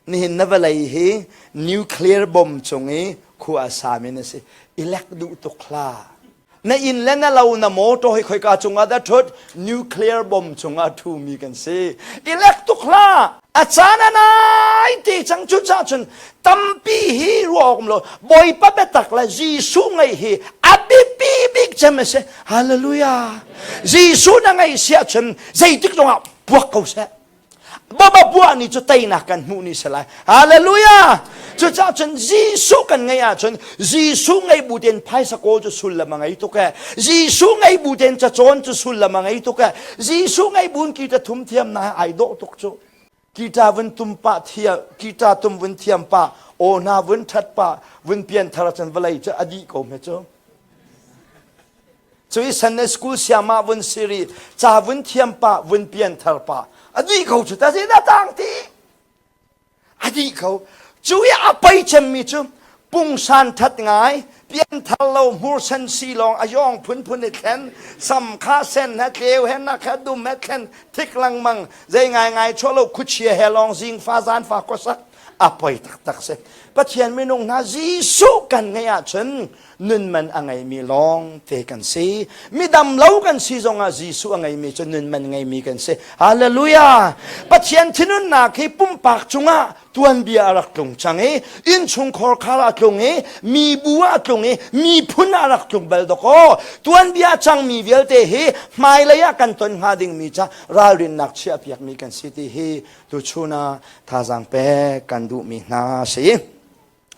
Nihin na vawlei hi nuclear bomb cung i khua a sami na si. I lek duh tuk hlah. Na inn le na lo na motor hi khoika cungah dah ṭhut? Nuclear bomb cungah ṭhumi kan si. I lek tuk hlah. A caan a nai te cang cucaah cun tampi hi ruah awk um lo. Bawipa biatak le Jesuh ngeih hi a biapi bik cem a si. Hallelujah. Jesuh na ngeih si ahcun zeitik zongah puak ko seh. Baba buah ni cu teinak kan hmuh ni si lai. Hallelujah! Cucaah cun Jesuh kan ngeih ahcun Jesuh ngei bu tein phaisa kawl cu sullam a ngei tuk ee. Jesuh ngei bu tein cacawn cu sullam a ngei tuk ee. Jesuh ngei bu in kita thum thiam na ai dawh tuk cu. Kita vun tum pah thia kita tum vun thiam pah aw hna vun that pah vun pian thar cun vawlei cu a dih ko hme cu. Cu i Sunday school siama vun siri ca vun thiam pa vun pian thar pa a dih ko cu ta zeidah tang ti a dih ko cu i a pei cemmi cu pungsan that ngai pian thar lo hmursen si lawng a yong phunphun i thlen sam kha sen he tleu he nak he dum he thlen thik lengmang zei ngai ngai chuah lo khuchia he lawng zing fa zan fa khuasak a poi taktak si Pathian minung hna Jesuh kan ngeih ahcun nun man a ngeimi lawng te kan si. Midam lo kan si zongah Jesuh a ngeimi cu nun man ngeimi kan si. Hallelujah! Pathian thinunnak hi pumpak cungah tuanbia a rak tlung cang i innchungkhar khar a tlung i mibu ah a tlung i miphun ah a rak tlung bal dawkaw tuanbia cangmi vialte hi hmailei ah kan ton hnga dingmi ca ralrinnak chiahpiakmi kan si ti hi tuchun ah thazaang pek kan duhmi hna si.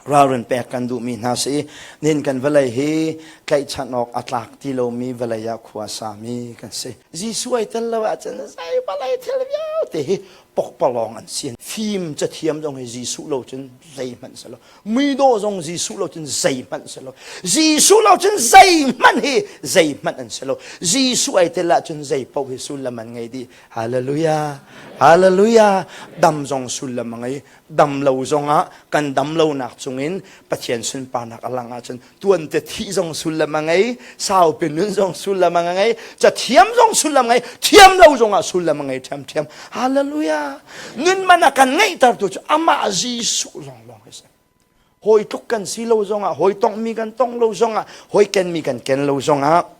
Ralrin pek kan duhmi hna si. Nin kan vawlei hi tlaihchan awk a tlak ti lomi vawlei ah khua sami kan si. Jesuh ai tel lo ahcun zei vawlei thil vialte hi pokpalawng an si. Fim cathiam zong hi Jesuh lo cun zeihmanh si lo. Muidawh zong Jesuh lo cun zeihmanh si lo. Jesuh lo cun zeihmanh hi zeihmanh an si lo. Jesuh ai tel ahcun zei paoh hi sullam an ngei dih. Hallelujah. Hallelujah. Dam zong sullam a ngei. Dam lo zongah kan dam lonak cungin Pathian sunparnak a lang ahcun tuante thih zong sullam a ngei, saupi nun zong sullam a ngei, cathiam zong sullam ngei, thiam lo zongah sullam a ngei ṭhiamṭhiam. Hallelujah! Nun man a kan ngeihtertu cu amah Jesuh lawnglawng hi si. Hawi tluk kan si lo zongah, hawi tongmi kan tong lo zongah, hawi kenmi kan ken lo zongah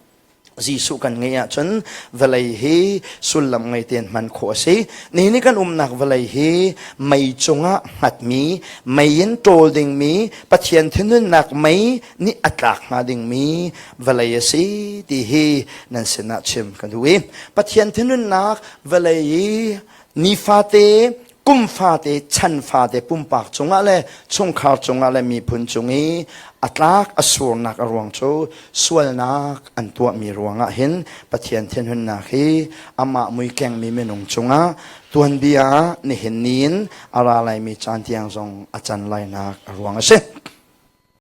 Jesuh kan ngeih ahcun vawlei hi sullam ngei tein hman khawh a si. Nihin i kan umnak vawlei hi mei cungah hngatmi, mei in ṭawl dingmi, Pathian thinhunnak mei nih a tlak hnga dingmi vawlei a si ti hi nan sinah chim ka duh i Pathian thinhunnak vawlei i nifate kum fate chan fate pumpak cungah le chungkhar cungah le miphun cung i a tlak a surnak a ruang cu sualnak an tuahmi ruangah hin Pathian thinhunnak hi amah mui kengmi minung cungah tuanbia nihin ni in a ra laimi caan tiang zong a can lainak a ruang a si.